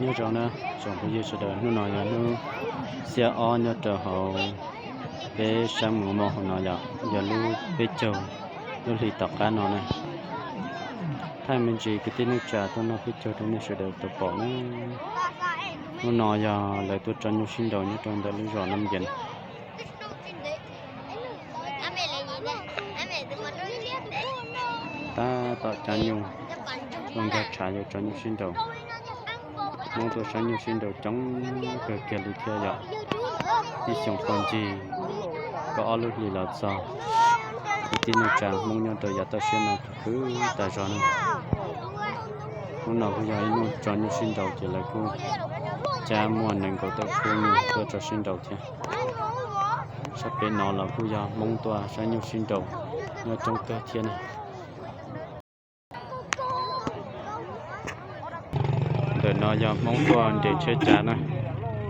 Nyob zoo na tsoom phooj ywg sawv daws, hnub no yog hnub xiab ob nyob rau hauv peb sab Mus Moj hauv no yom, yog lub peb caug lub hli tom qab no na. Thaij me ntsis kwv tij neej tsa tuaj noj peb caug rau nej sawv daws tau pom na. Hnub no yog lawv tuaj tso nyuj sib nraus nyob rau ntawm lub zos Nab Yees. Tab tom cab nyuj, ua nkag tshav yuav tso nyuj sib nraus. Hmoob tuaj saib nyuj sib nraus coob kawg kiag li thiab yom. Ib xyoos pog ncig kaum ob lub hlis los txog, kwv tij neej tsa Hmoob nyob rau yav toj siab no khwv tas zog na. Hnub no kuj yog ib hnub tso nyuj sib nraus ces lawv kuj cab muaj nees nkaum tawm khub nyuj tuaj tso sib nraus thiab. Sab pem no los kuj yog Hmoob tuaj saib nyuj sib nraus nyob coob kawg thiab na. Ntawm no yog Hmoob tuaj nres tsheb cav na,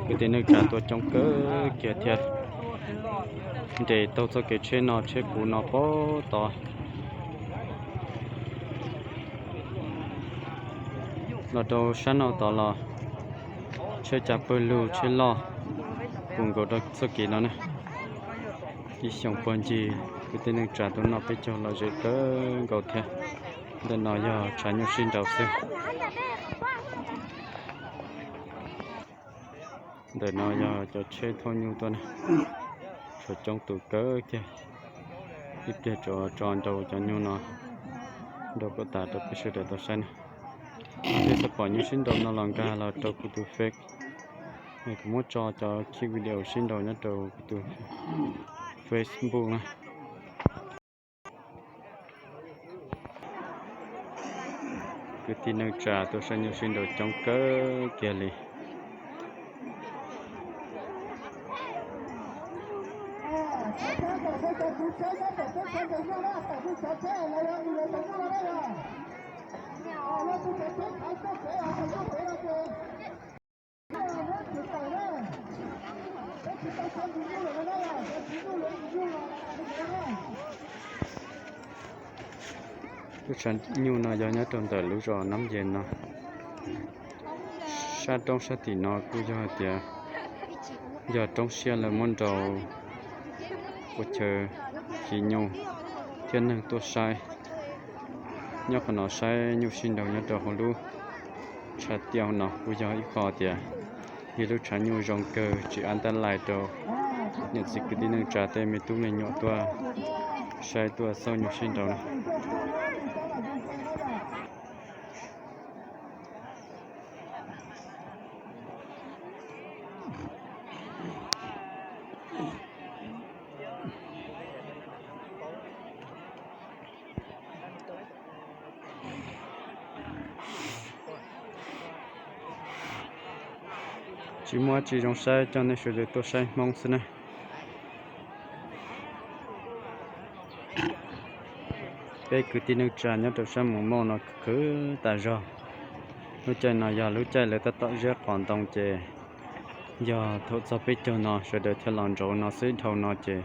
kwv tij neej tsa tuaj coob kawg kiag thiab. Nres taug txoj kev tsheb no tsheb puv no pem tod los rau sab no tod los tsheb cav pawg lug tsheb loj puv nkaus rau txoj kev no na. Ib xyoos pog ncig kwv tij neej tsa tuaj noj peb caug lom zem kawg nkaus thiab. Ntawm no yog tshav nyuj sib nraus xwb. Ntawm no yog cov tsheb thauj nyuj tuaj na, tshuav coob tus kawg kiag. Ib pliag tso nraus cov nyuj no nraus kom tas rau peb sawv daws tau saib na. Peb xav pom nyuj sib nraus no los nkag los rau kuv tus Face, kuv muab tso cov clip video sib nraus nyob rau kuv tus Facebook na. Kwv tij neej tsa tuaj saib nyuj sib nraus coob kawg kiag li. Lub tshav nyuj no yog nyob rau ntawm lub zos Nab Yees no. Sab roob sab tim no kuj yog hais tias yog roob siab lawv muab nraus ua chaw khi nyuj thiab neeg tuaj saib. Nyob qhov no saib nyuj sib nraus nyob rau hauv lub tshav tiaj no kuj yog ib qho tias yog lub tshav nyuj zoo kawg tsis an tab lais rau niam txiv kwv tij neej tsa tej me tub me nyuam tuaj saib tuaj xauj nyuj sib nraus na. Tsis muaj dab tsi zoo saib, coj nej sawv daws tuaj saib Hmoob xwb na. Peb kwv tij neej tsa nyob rau sab Mus Moj no khwv tas zog. Lub caij no yog lub caij lawv tab tom ziab qos ntoo ces yog thaum txog peb caug no sawv daws thiaj los nraud no xwb, dhau no ces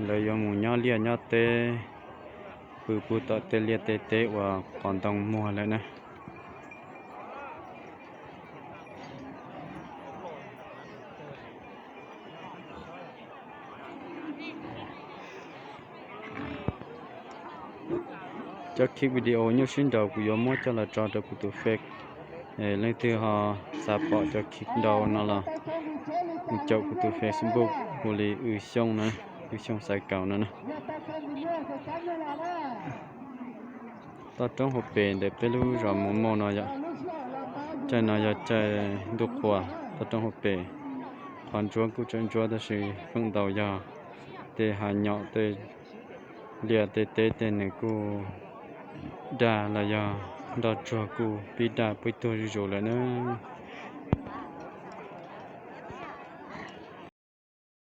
lawv yuav mus nyob liaj nyob teb, pw puag tom tej liaj tej teb uas qos ntoo muag lawm na. Cov clip video nyuj sib nraus kuv yuav muab coj los tso rau kuv tus Face. Leej twg ho xav pom cov clip nraus no los mus caum kuv tus Facebook hu li Wb Xyooj no, Wb Xyooj Xaiv Kaus no na. Toj roob hauv pes ntawm peb lub zos Mus Moj no yom. Caij no yog caij ntuj qhua, toj roob hauv pes qhov ntsuab kuj tseem ntsuab tab sis feem ntau yog tej hav nyom tej liaj tej teb tej nws kuj daj los yog nroj tsuag kuj pib daj pib tuag zuj zus lawm na.